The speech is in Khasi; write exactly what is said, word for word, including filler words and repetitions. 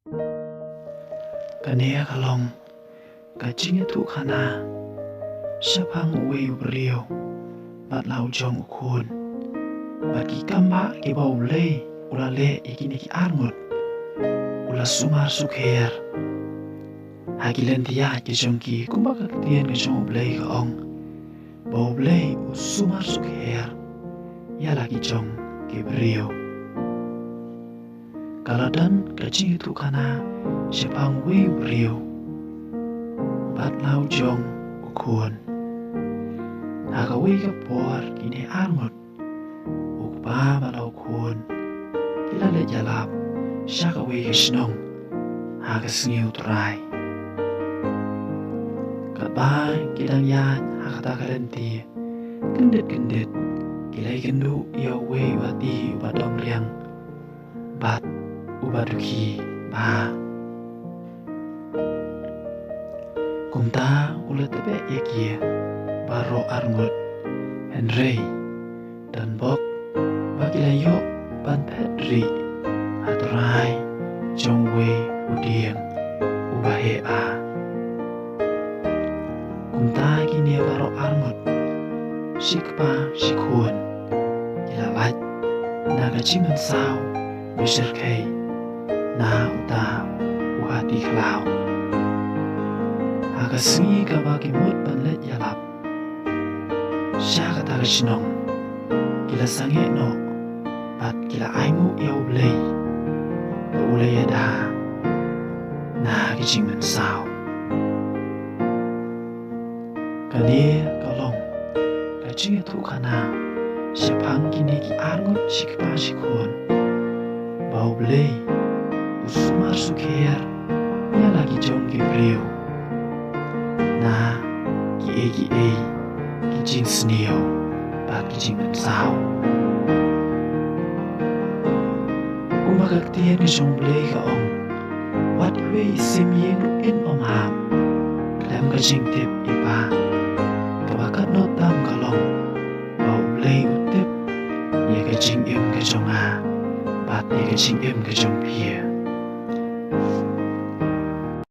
Kane ka long ka jingïathuhkhana shaphang uwei u briew bad la u jong u khun, bad ki kambah kiba U Blei u la leh ïa kine ki arngut u la sumar sukher. Ha ki lynti ïaid ki jong ki, kumba ka ktien ka jong U Blei ka ong ba U Blei u sumar sukher ïa la ki jong ki briew. Ka la don ka jingïathuhkhana shaphang uwei u briew bad la u jong u khun. Ha kawei ka por kine arngut, u kpa bad la u khun ki la leit ïalap sha kawei ka shnong ha ka sngi U Trai. Katba ki dang ïaid ha kata ka lynti, kyndit kyndit ki la ïakynduh ïa uwei u hati uba dom riang bad uba dukhi bha. Kumta u la tbeh ïa ki baroh arngut, hynrei don bok ba ki la ïoh ban phet rieh ha trai jong uwei u dieng uba heh bha. Kumta kine baroh arngut, shi kpa shi khun, ki la lait na ka jingmynsaw ba shyrkhei na uta u hati khlaw. Ha ka sngi kaba ki mut ban leit ïalap sha kata ka shnong, ki la sangeh noh bad ki la ainguh ïa U Blei ba u la ïada na ka jingmynsaw. Kane ka long ka jingïathuhkhana shaphang kine ki arngut shi kpa shi khun, ba U Blei u sumar sukher ïa la ki jong ki briew na kiei kiei ki jingsniew bad ki jingmynsaw. Kumba ka ktien ka jong U Blei ka ong, wat iwei i sim ïing ruh in ym hap khlem ka jingtip i pa. Kaba katno tam ka long ba U Blei u tip ïa ka jingim ka jong nga bad ïa ka jingim ka jong phi.